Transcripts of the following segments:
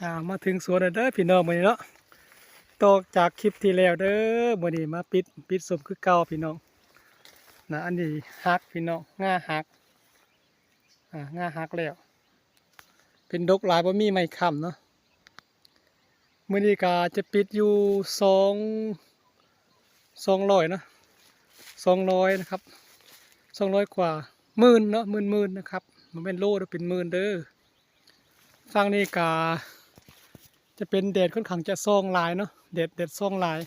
ອ່າ ມາເຖິງສວນແລ້ວເດີພີ່ນ້ອງ ມື້ນີ້ເນາະ ຕໍ່ຈາກຄລິບທີ່ແລ້ວເດີ. ມື້ນີ້ມາປິດ ປິດສົມຄືເກົ່າພີ່ນ້ອງນະ. ອັນນີ້ຫັກພີ່ນ້ອງ ງ່າຫັກ ອ່າ ງ່າຫັກແລ້ວ ເປັນດົກຫຼາຍ ບໍ່ມີໄມ້ຄ້ຳເນາະ. ມື້ນີ້ກໍຈະປິດຢູ່ສອງ ສອງຮ້ອຍເນາະ ສອງຮ້ອຍນະຄັບ ສອງຮ້ອຍກວ່າ ໝື່ນເນາະ ໝື່ນ ໝື່ນນະຄັບ ບໍ່ແມ່ນໂລເດີ ເປັນໝື່ນເດີ. ຝັ່ງນີ້ກະຈະເປັນແດດຄ່ອນຂ້າງຈະສ່ອງຫຼາຍເນາະ ແດດ ແດດສ່ອງຫຼາຍ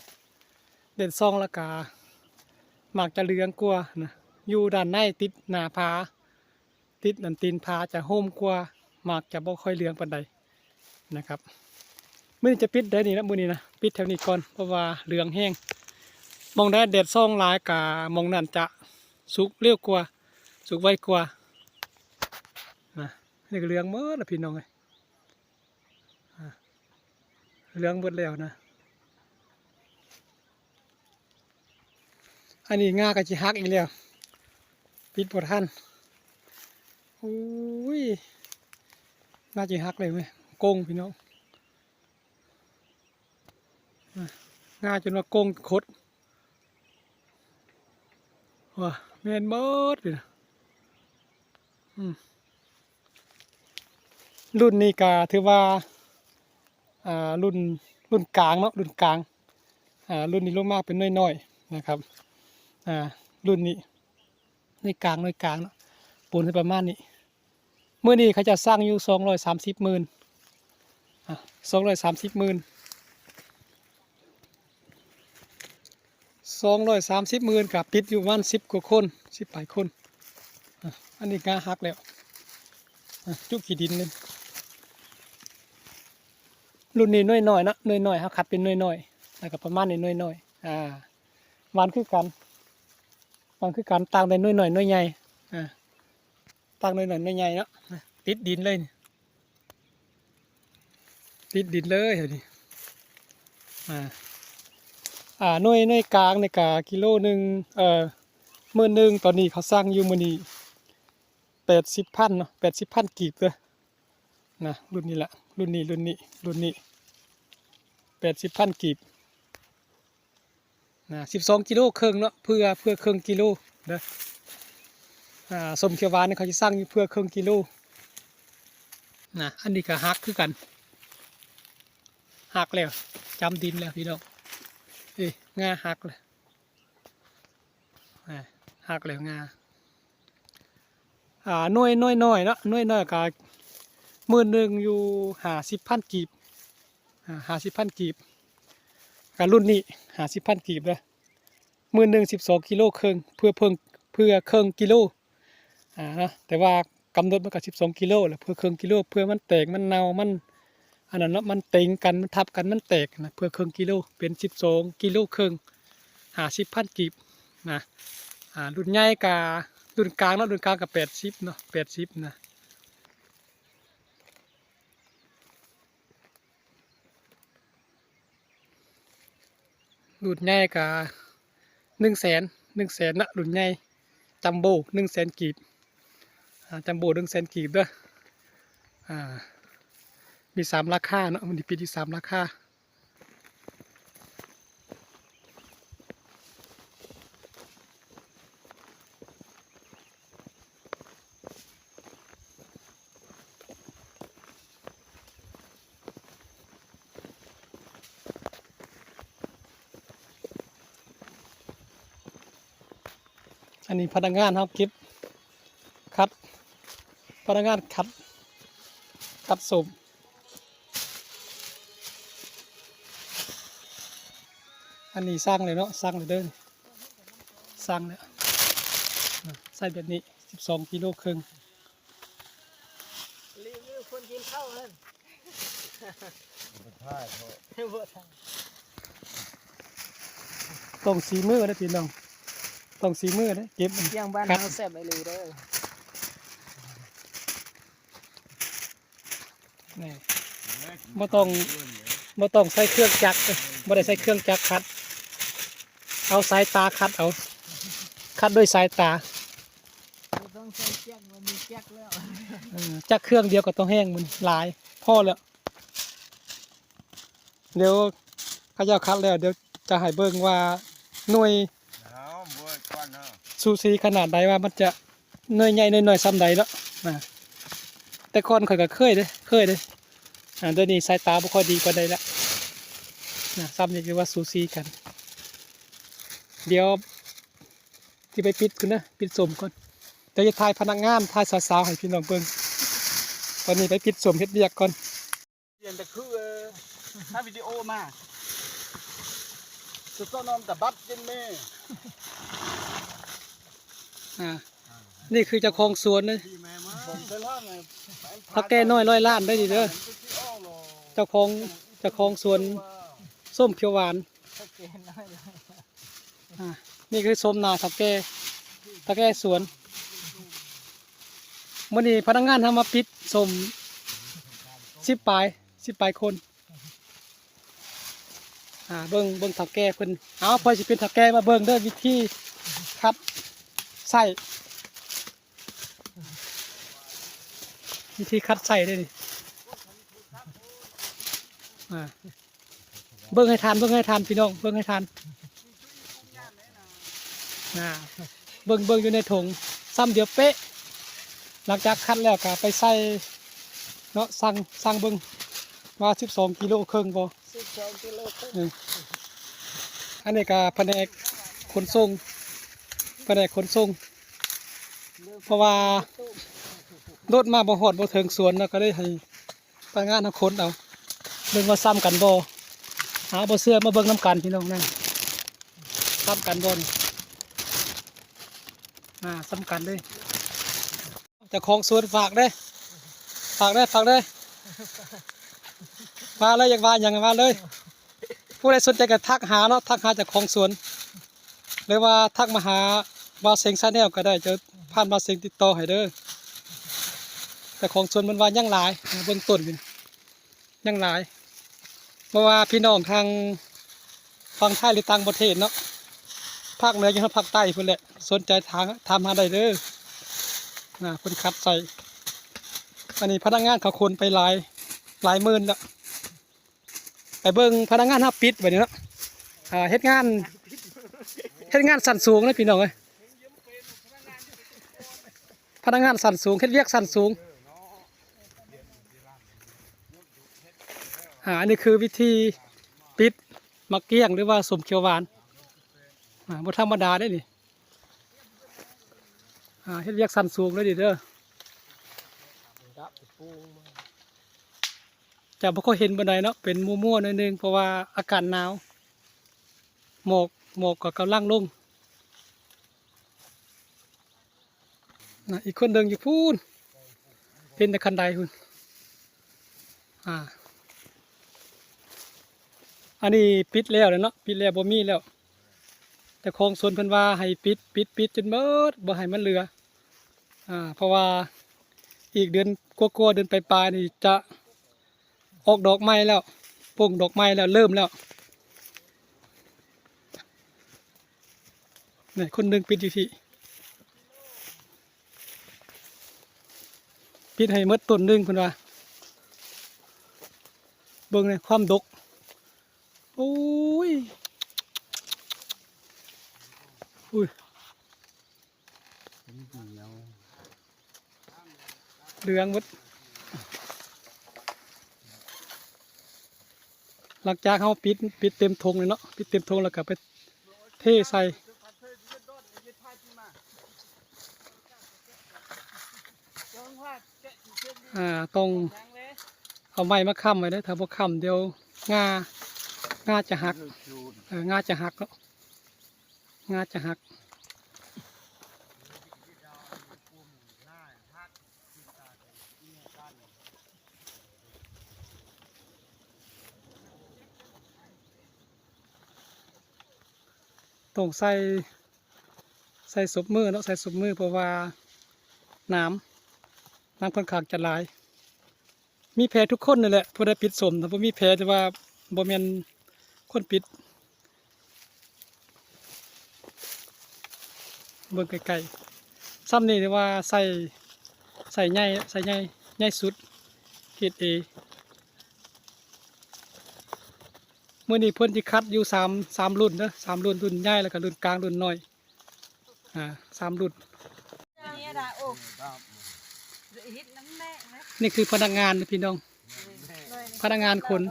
ແດດສ່ອງແລ້ວກະມັກຈະເຫຼືອງກວ່ານະ. ຢູ່ດ້ານໃນຕິດໜ້າຜາ ຕິດອັນຕີນຜາຈະໂຮມກວ່າ ມັກຈະບໍ່ຄ່ອຍເຫຼືອງປານໃດນະຄັບ. ມື້ນີ້ຈະປິດໄດ້ນີ້ນະ ມື້ນີ້ນະ ປິດແຖວນີ້ກ່ອນ ເພາະວ່າເຫຼືອງແຮງ. ໝ່ອງໃດແດດສ່ອງຫຼາຍກະໝ່ອງນັ້ນຈະສຸກເລັວກວ່າ ສຸກໄວກວ່ານະ. ນີ້ກໍເຫຼືອງໝົດລະພີ່ນ້ອງເອີຍ ອ່າ ເຫຼືອງໝົດແລ້ວນະ. ອັນນີ້ງ່າກໍຊິຫັກອີກແລ້ວ ປິດບໍ່ທັນ. ໂອ້ຍ ງ່າຊິຫັກເລີຍເວີຍ ໂກ່ງພີ່ນ້ອງ ອ່າ ງ່າຈົນວ່າໂກ່ງຄົດ. ວ່າແມ່ນເບິດເລີຍນະ ອືມ. ລຸ້ນນີ້ກະຖືວ່າ ອ່າ ລຸ້ນ ລຸ້ນກາງເນາະ ລຸ້ນກາງ ອ່າ ລຸ້ນນີ້ລົງມາເປັນໜ່ວຍນ້ອຍນະຄັບ. ອ່າ ລຸ້ນນີ້ໜ່ວຍກາງ ໜ່ວຍກາງເນາະ ປົນໃຫ້ປະມານນີ້. ມື້ນີ້ເຂົາເຈົ້າສັ່ງຢູ່ສອງຮ້ອຍສາມສິບໝື່ນ ອ່າ ສອງຮ້ອຍສາມສິບໝື່ນ ສອງຮ້ອຍສາມສິບໝື່ນ ກໍປິດຢູ່ປະມານສິບກວ່າຄົນ ສິບປາຍຄົນ. ອ່າ ອັນນີ້ກະຫັກແລ້ວ ອ່າ ຈຸຂີ້ດິນເລີຍ. ລຸ້ນນີ້ໜ່ວຍນ້ອຍເນາະ ໜ່ວຍນ້ອຍ ເຮົາຄັດເປັນໜ່ວຍນ້ອຍ ແລ້ວກໍປະມານນີ້ໜ່ວຍນ້ອຍ ອ່າ ຫວ່ານຄືກັນ ຫວ່ານຄືກັນ ຕ່າງແຕ່ໜ່ວຍນ້ອຍໜ່ວຍໃຫຍ່ ອ່າ ຕ່າງໜ່ວຍນ້ອຍໜ່ວຍໃຫຍ່ເນາະ ຕິດດິນເລີຍນີ້ ຕິດດິນເລີຍແຖວນີ້. ອ່າ ອ່າ ໜ່ວຍ ໜ່ວຍກາງນີ້ກະກິໂລໜຶ່ງ ເອີ ໝື່ນໜຶ່ງ ຕອນນີ້ເຂົາສັ່ງຢູ່ມື້ນີ້ແປດສິບພັນເນາະ ແປດສິບພັນກີບເດີນະ. ລຸ້ນນີ້ລະ ລຸ້ນນີ້ ລຸ້ນນີ້ ລຸ້ນນີ້ ແປດສິບພັນກີບ ນະ ສິບສອງກິໂລເຄິ່ງເນາະ ເພື່ອ ເພື່ອເຄິ່ງກິໂລເດີ. ອ່າ ສົ້ມຂຽວຫວານນີ້ເຂົາຊິສັ່ງຢູ່ເພື່ອເຄິ່ງກິໂລນະ. ອັນນີ້ກໍຫັກຄືກັນ ຫັກແລ້ວ ຈຳດິນແລ້ວພີ່ນ້ອງເອີຍ ງ່າຫັກແລ້ວ ອ່າ ຫັກແລ້ວງ່າ. ອ່າ ໜ່ວຍ ໜ່ວຍນ້ອຍເນາະ ໜ່ວຍນ້ອຍກໍໝື່ນໜຶ່ງຢູ່ຫ້າສິບພັນກີບ ອ່າ ຫ້າສິບພັນກີບ. ກໍລຸ້ນນີ້ຫ້າສິບພັນກີບເດີ ໝື່ນໜຶ່ງ ສິບສອງກິໂລເຄິ່ງ ເພື່ອເພີ່ງ ເພື່ອເຄິ່ງກິໂລ ອ່າ ເນາະ ແຕ່ວ່າກຳນົດມັນກໍສິບສອງກິໂລແຫຼະ ເພື່ອເຄິ່ງກິໂລ ເພື່ອມັນແຕກ ມັນເນົ່າ ມັນອັນນັ້ນເນາະ ມັນເຕັງກັນ ມັນທັບກັນ ມັນແຕກນະ ເພື່ອເຄິ່ງກິໂລ ເປັນສິບສອງກິໂລເຄິ່ງ ຫ້າສິບພັນກີບນະ. ອ່າ ລຸ້ນໃຫຍ່ກະ ລຸ້ນກາງເນາະ ລຸ້ນກາງກະແປດສິບເນາະ ແປດສິບນະ. ລຸ້ນໃຫຍ່ກະໜຶ່ງແສນ ໜຶ່ງແສນນະ ລຸ້ນໃຫຍ່ ຈັມໂບ້ໜຶ່ງແສນກີບ ອ່າ ຈັມໂບ້ໜຶ່ງແສນກີບເດີ. ອ່າ ມີສາມລາຄາເນາະ ມັນຊິປິດຢູ່ສາມລາຄາ. ອັນນີ້ພະນັກງານເຮົາເກັບຄັດ ພະນັກງານຄັດ ຄັດສົ້ມ. ອັນນີ້ສັ່ງແລ້ວເນາະ ສັ່ງແລ້ວເດີ ສັ່ງແລ້ວ ໃສ່ແບບນີ້ ສິບສອງກິໂລເຄິ່ງ. ຣີວິວຄົນກິນເຂົ້າຫັ້ນ ບໍ່ຖ່າຍເພາະ ບໍ່ຖ່າຍ ຕ້ອງສີມືເດ້ພີ່ນ້ອງ ຕ້ອງສີມືເດ້ ເກັບ ຢ່າງບ້ານເຮົາແຊບອີ່ຫຼີເດີ. ນີ້ ບໍ່ຕ້ອງ ບໍ່ຕ້ອງໃຊ້ເຄື່ອງຈັກເດ້ ບໍ່ໄດ້ໃຊ້ເຄື່ອງຈັກຄັດ ເອົາສາຍຕາຄັດເອົາ ຄັດດ້ວຍສາຍຕາ. ບໍ່ຕ້ອງໃຊ້ຈັກ ມັນມີຈັກແລ້ວ ເອີ ຈັກເຄື່ອງດຽວກໍຕ້ອງແຮງ ມັນຫຼາຍ ພໍແລ້ວ. ດຽວເຂົາເຈົ້າຄັດແລ້ວ ດຽວຈະໃຫ້ເບິ່ງວ່າໜ່ວຍ ເອົາ ເວີດກ່ອນເນາະ ສູສີຂະໜາດໃດ ວ່າມັນຈະໜ່ວຍໃຫຍ່ໜ່ວຍນ້ອຍສ່ຳໃດເນາະ. ນະ ແຕ່ກ່ອນຂ້ອຍກໍເຄີຍເດ້ ເຄີຍເດ້. ອາ ດຽວນີ້ສາຍຕາບໍ່ຄ່ອຍດີປານໃດລະ. ນະ ສ່ຳນີ້ຖືວ່າສູສີກັນ. ດຽວຊິໄປປິດພຸ້ນເດີ ປິດສົ້ມກ່ອນ. ດຽວຈະຖ່າຍພະນັກງານ ຖ່າຍສາວໆໃຫ້ພີ່ນ້ອງເບິ່ງ. ຕອນນີ້ໄປປິດສົ້ມເຮັດວຽກກ່ອນ. ປ່ຽນແຕ່ຄື ເອີ ຖ້າວິດີໂອມາ ສະເຈາະນ້ອງຕະບັດເຢັນແມ່. ອ່າ ນີ້ຄືເຈົ້າຂອງສວນເດ້ ເຖົ້າແກ່ນ້ອຍຮ້ອຍລ້ານເດ້ນີ້ເດີ. ເຈົ້າຂອງ ເຈົ້າຂອງສວນສົ້ມຂຽວຫວານ. ອ່າ ນີ້ຄືຊົມໜ້າເຖົ້າແກ່ ເຖົ້າແກ່ສວນ. ມື້ນີ້ພະນັກງານເຮົາມາປິດສົ້ມສິບປາຍ ສິບປາຍຄົນ. ອ່າ ເບິ່ງ ເບິ່ງເຖົ້າແກ່ເພິ່ນ. ເອົາ ໃຜຊິເປັນເຖົ້າແກ່ມາເບິ່ງເດີ ວິທີຄັດໄສ້ ວິທີຄັດໄສ້ເດ້ນີ້. ອ່າ ເບິ່ງໃຫ້ທັນ ເບິ່ງໃຫ້ທັນພີ່ນ້ອງ ເບິ່ງໃຫ້ທັນ. ອ່າ ເບິ່ງ ເບິ່ງຢູ່ໃນຖົງ ສ່ຳດຽວເປະ. ຫຼັງຈາກຄັດແລ້ວກໍໄປໃສ່ເນາະ ຊັ່ງ ຊັ່ງເບິ່ງວ່າສິບສອງກິໂລເຄິ່ງບໍ່ ສິບສອງກິໂລເຄິ່ງ. ເອີ ອັນນີ້ກໍພະແນກຂົນສົ່ງ ພະແນກຂົນສົ່ງ ເພາະວ່າລົດມາບໍ່ຮອດບໍ່ເຖິງສວນເນາະ ກໍເລີຍໃຫ້ ພະນັກງານເຮົາຂົນເອົາ ເບິ່ງວ່າສ່ຳກັນບໍ່. ເອົາ ບໍ່ເຊື່ອມາເບິ່ງນຳກັນພີ່ນ້ອງ ນັ້ນ ສ່ຳກັນບໍ່ນີ້. ອ່າ ສ່ຳກັນເລີຍ. ເຈົ້າຂອງສວນ ຝາກເດີ ຝາກເດີ ຝາກເດີ ວ່າເລີຍ ຢາກວ່າຫຍັງວ່າເລີຍ. ຜູ້ໃດສົນໃຈກໍທັກຫາເນາະ ທັກຫາເຈົ້າຂອງສວນ ຫຼືວ່າທັກມາຫາບ່າວເສັງ Channel ກໍໄດ້ ຈະຜ່ານບ່າວເສັງຕິດຕໍ່ໃຫ້ເດີ. ເຈົ້າຂອງສວນເພິ່ນວ່າຍັງຫຼາຍ ເບື້ອງຕົ້ນນີ້ຍັງຫຼາຍ ບໍ່ວ່າພີ່ນ້ອງທາງຝັ່ງໄທ ຫຼື ຕ່າງປະເທດເນາະ ພາກເໜືອຈົນຮອດພາກໃຕ້ພຸ້ນແຫຼະ ສົນໃຈຖາມ ຖາມຫາໄດ້ເດີ. ນະ ເພິ່ນຄັດໃສ່ ອັນນີ້ພະນັກງານເຂົາຂົນໄປຫຼາຍ ຫຼາຍໝື່ນແລ້ວ. ໄປເບິ່ງພະນັກງານເຮົາປິດບາດນີ້ເນາະ. ອ່າ ເຮັດງານ ເຮັດງານຊັ້ນສູງເດ້ພີ່ນ້ອງເອີຍ ພະນັກງານຊັ້ນສູງ ເຮັດວຽກຊັ້ນສູງ. ອ່າ ອັນນີ້ຄືວິທີປິດໝາກກ້ຽງ ຫຼືວ່າສົ້ມຂຽວຫວານ. ອ່າ ບໍ່ທຳມະດາເດ້ນີ້. ອ່າ ເຮັດວຽກຊັ້ນສູງເລີຍນີ້ເດີ. ຈະບໍ່ຄ່ອຍເຫັນປານໃດເນາະ ເປັນມົວໆໜ້ອຍໜຶ່ງ ເພາະວ່າອາກາດໜາວ ໝອກ ໝອກກໍກຳລັງລົງ. ນະ ອີກຄົນໜຶ່ງຢູ່ພຸ້ນ ເຫັນແຕ່ຄັນໄດພຸ້ນ. ອ່າ ອັນນີ້ປິດແລ້ວແຫຼະເນາະ ປິດແລ້ວ ບໍ່ມີແລ້ວ. ເຈົ້າຂອງສວນເພິ່ນວ່າໃຫ້ປິດ ປິດ ປິດຈົນໝົດ ບໍ່ໃຫ້ມັນເຫຼືອ. ອ່າ ເພາະວ່າອີກເດືອນກວ່າໆ ເດືອນປາຍໆ ນີ້ຈະອອກດອກໃໝ່ແລ້ວ ປົ່ງດອກໃໝ່ແລ້ວ ເລີ່ມແລ້ວ. ນີ້ ຄົນໜຶ່ງປິດຢູ່ພີ້ ປິດໃຫ້ໝົດຕົ້ນໜຶ່ງເພິ່ນວ່າ. ເບິ່ງແດ່ ຄວາມດົກ ໂອ້ຍ ອຸ້ຍ ເຫຼືອງໝົດ. ຫຼັງຈາກເຮົາປິດ ປິດເຕັມຖົງເລີຍເນາະ ປິດເຕັມຖົງແລ້ວກໍໄປເທໃສ່. ອ່າ ຕ້ອງເອົາໄມ້ມາຄ້ຳໄວ້ເດີ ຖ້າບໍ່ຄ້ຳດຽວງ່າ ງ່າຈະຫັກ. ເອີ ງ່າຈະຫັກເນາະ ງ່າຈະຫັກ. ຕ້ອງໃສ່ ໃສ່ສົບມືເນາະ ໃສ່ສົບມື ເພາະວ່າໜາມ ໜາມຂ້ອນຂ້າງຈະຫຼາຍ. ມີແຜທຸກຄົນນີ້ແຫຼະ ຜູ້ໃດປິດສົ້ມ ຖ້າບໍ່ມີແຜ ຖືວ່າບໍ່ແມ່ນຄົນປິດ. ເບິ່ງໃກ້ໆ ຊ່ຳນີ້ຖືວ່າໃສ່ ໃສ່ໃຫຍ່ ໃສ່ໃຫຍ່ ໃຫຍ່ສຸດ ເກຣດເອ. ມື້ນີ້ເພິ່ນຊິຄັດຢູ່ສາມ ສາມລຸ້ນເດີ ສາມລຸ້ນ ລຸ້ນໃຫຍ່ ແລ້ວກໍລຸ້ນກາງ ລຸ້ນນ້ອຍ ອ່າ ສາມລຸ້ນ. ນີ້ຄືພະນັກງານເດີພີ່ນ້ອງ ພະນັກງານຂົນ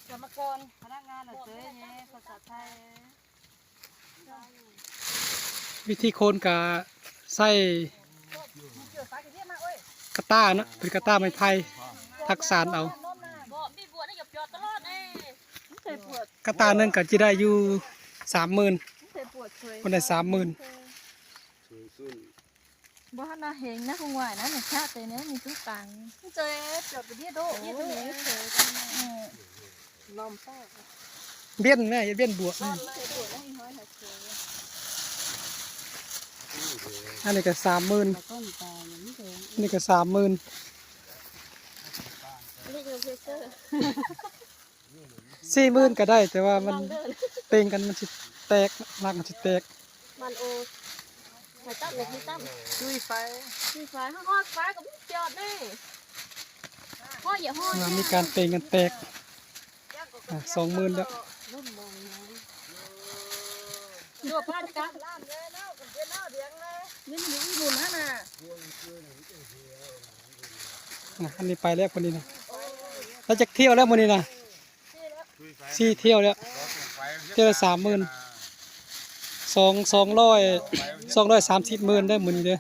ກຳມະກອນ ພະນັກງານເຊີຍ ພາສາໄທ. ວິທີຂົນກະໃຊ້ກະຕ້າເນາະ ເປັນກະຕ້າໄມ້ໄຜ່ ຕັກສານເອົາ. ກະຕ້າໜຶ່ງກະຊິໄດ້ຢູ່ສາມໝື່ນ ເພິ່ນໄດ້ສາມໝື່ນ. ບໍ່ທັນນາເຫັນນະ ຄົງວ່ານັ້ນນະ ຊະແຕ່ແນວມີຕູ້ຕັງ ເຈີ ຈອດໄປເດໂດ ເອີ ເຮັດແນວເຊີຍ ເອີ ລອມປາກ ເບັນແມ່ ເຮັດເບັນບວກ ອັນນີ້ກໍສາມໝື່ນ ອັນນີ້ກໍສາມໝື່ນ. ສີ່ໝື່ນກໍໄດ້ ແຕ່ວ່າມັນເຕັງກັນ ມັນຊິແຕກ ຮາກມັນຊິແຕກ. ມັນໂອ ໃຫ້ຕັດເລີຍ ໃຫ້ຕັດ ຈຸ້ຍໄຟ ຈຸ້ຍໄຟ ເຮົາຮອດໄຟກໍບໍ່ຈອດເດ້ ຮອດຢ່າຮອດ ອ່າ ມີການເຕັງກັນແຕກ ອ່າ ສອງໝື່ນແລ້ວ. ອ່າ ອັນນີ້ໄປແລ້ວຄົນນີ້ນະ ແລ້ວຈັກຖ້ຽວແລ້ວມື້ນີ້ນະ? ສີ່ຖ້ຽວແລ້ວ ຖ້ຽວລະສາມໝື່ນ ສອງ ສອງຮ້ອຍ ສອງຮ້ອຍສາມສິບໝື່ນເດີມື້ນີ້ເດີ.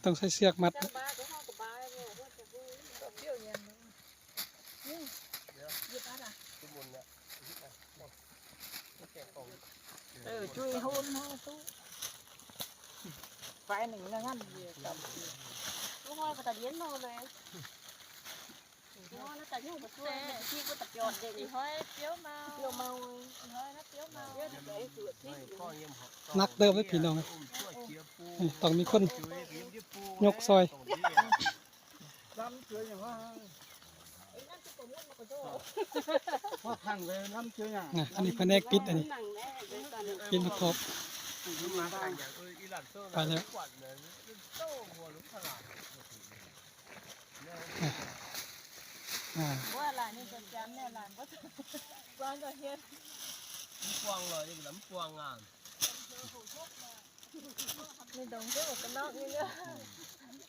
ຕ້ອງໃຊ້ເຊືອກມັດ. ເອີ ຈຸ້ຍໂຮນເຮົາຕູ້ ໄຟໜຶ່ງນະຫັ້ນດຽວກັນ ລູກນ້ອຍກໍຕາເຢັນເນາະແມ່ ລູກນ້ອຍນະຕາຢູ່ບໍ່ຊ່ວຍ ທີ່ບໍ່ຕາຈອດເດ້ ອີຫ້ອຍປຽວເມົາ ປຽວເມົາ ອີຫ້ອຍນະປຽວເມົາ ໜັກເຕີບເດ້ພີ່ນ້ອງ ນີ້ຕ້ອງມີຄົນຍົກຊ່ອຍ. ລຳເສືອຫຍັງວະ ວ່າທາງເດີນລຳເສືອຫຍັງ ນະ ອັນນີ້ພະແນກປິດ ອັນນີ້ປິດມາຂອບ ໄປແລ້ວ ອ່າ ວ່າຫຼານນີ້ຈະຈຳແນວຫຼານບໍ່ ວ່າກໍເຮັດ ມັນກວ້າງເລີຍ ມັນກວ້າງງາມ.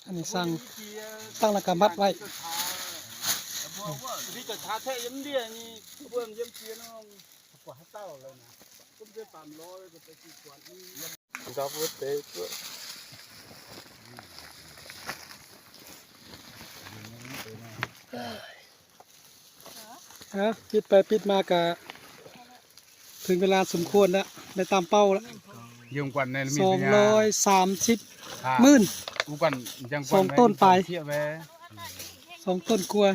ອັນນີ້ສັ່ງ ຕັ້ງແລ້ວກໍມັດໄວ້ ນີ້ກໍທາແທ້ຍັງເດນີ້ ເພື່ອນຢ້ຽມເຈຍນ້ອງ ກວ່າເຮົາເຕົ້າແລ້ວນະ ກຸ້ມເຈຍຕາມລໍແລ້ວກໍໄປຊິກວາດນີ້ ດອກເວເຕ ເອີ ປິດໄປປິດມາກະເຖິງເວລາສົມຄວນແລ້ວ ໄດ້ຕາມເປົ້າແລ້ວ ສອງຮ້ອຍສາມສິບໝື່ນ ສອງຕົ້ນປາຍ ສອງຕົ້ນກວ່າ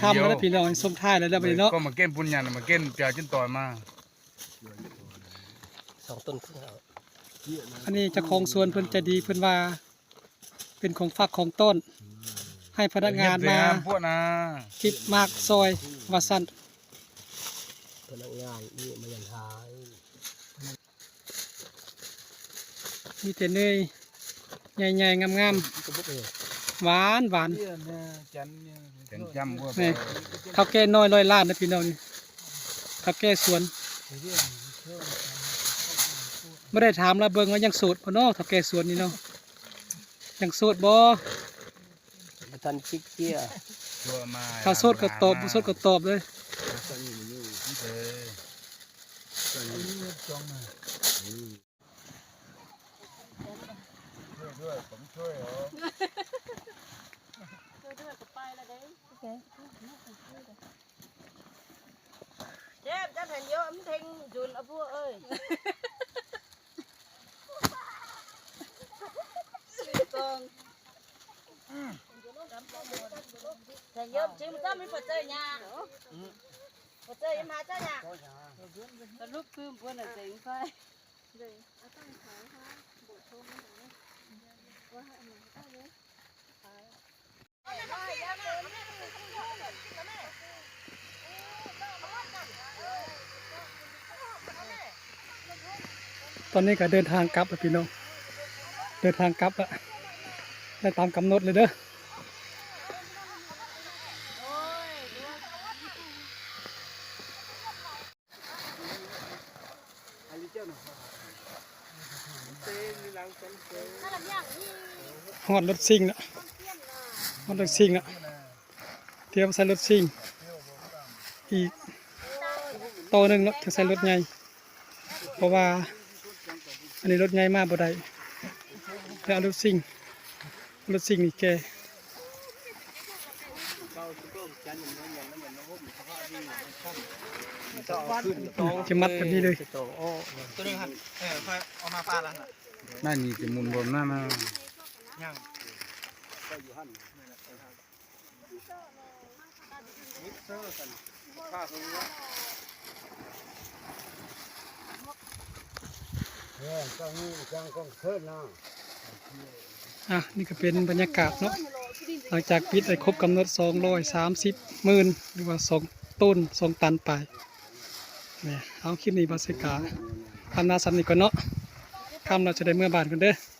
ຄ່ຳແລ້ວພີ່ນ້ອງ ສົມທ້າຍແລ້ວເດີບັດນີ້ເນາະ ກໍມາເກັນປຸນຍາມາເກັນເປີຈົນຕອຍມາ ສອງຕົ້ນເພິ່ນເອົາ ອັນນີ້ເຈົ້າຂອງສວນເພິ່ນໃຈດີ ເພິ່ນວ່າ ເປັນຂອງຝາກຂອງຕ້ອນ ໃຫ້ພະນັກງານມາເກັບໝາກຊ່ອຍວ່າຊັ້ນ ພະນັກງານນີ້ມາຍັງທາຍ ມີແຕ່ເນີຍໃຫຍ່ໆງາມໆ ຫວານໆ ແກງຈ້ຳບໍ່ ນີ້ ເຖົ້າແກ່ນ້ອຍຮ້ອຍລ້ານນະພີ່ນ້ອງ ນີ້ ເຖົ້າແກ່ສວນ ບໍ່ໄດ້ຖາມລາວເບິ່ງວ່າຍັງໂສດບໍ່ເນາະ ເຖົ້າແກ່ສວນນີ້ເນາະ ຍັງໂສດບໍ່? ບໍ່ທັນຄິດເທື່ອ ຖ້າໂສດກໍຕອບ ບໍ່ໂສດກໍຕອບເລີຍ. ເຈັບ ຈັບແຜ່ນດຽວ ມັນເທັງຈຸນ ເອົາພວກເອີຍ ແຜ່ນດຽວ ຊິມາຈັບ ມີປະເຈີຍາ ປະເຈີຍາ ມາເຈົ້າຍາ ສະຫຼຸບຄືເພິ່ນນະເຕັງໄຟ. ຕອນນີ້ກໍເດີນທາງກັບແລ້ວພີ່ນ້ອງ ເດີນທາງກັບແລ້ວ. ໄດ້ຕາມກຳນົດເລີຍເດີ້. ຮອດລົດຊິງແລ້ວ ຮອດລົດຊິງແລ້ວ ຕຽມໃສ່ລົດຊິງອີກຕໍ່ໜຶ່ງເນາະ ຈັ່ງໃສ່ລົດໃຫຍ່ ເພາະວ່າອັນນີ້ລົດໃຫຍ່ມາບໍ່ໄດ້ ແລ້ວເອົາລົດຊິງ ລົດຊິງນີ້ແກ່ ຈະມັດແບບນີ້ເລີຍ ຕົວໜຶ່ງຫັ້ນ ເອີ ຄ່ອຍເອົາມາປາລະຫັ້ນນະ ນັ້ນນີ້ຈະໝູນບໍ່ນັ້ນນະ ຍັງ. ອ່ະ ນີ້ກໍເປັນບັນຍາກາດເນາະ ຫຼັງຈາກປິດໄດ້ຄົບກຳນົດສອງຮ້ອຍສາມສິບໝື່ນ ຫຼືວ່າສອງໂຕນ ສອງຕັນປາຍ. ນີ້ ເອົາ ຄລິບນີ້ບ່າວເຊກາທຳນາສ່ຳນີ້ກ່ອນເນາະ ຄ່ຳແລ້ວຈະໄດ້ເມືອບ້ານກ່ອນເດີ້.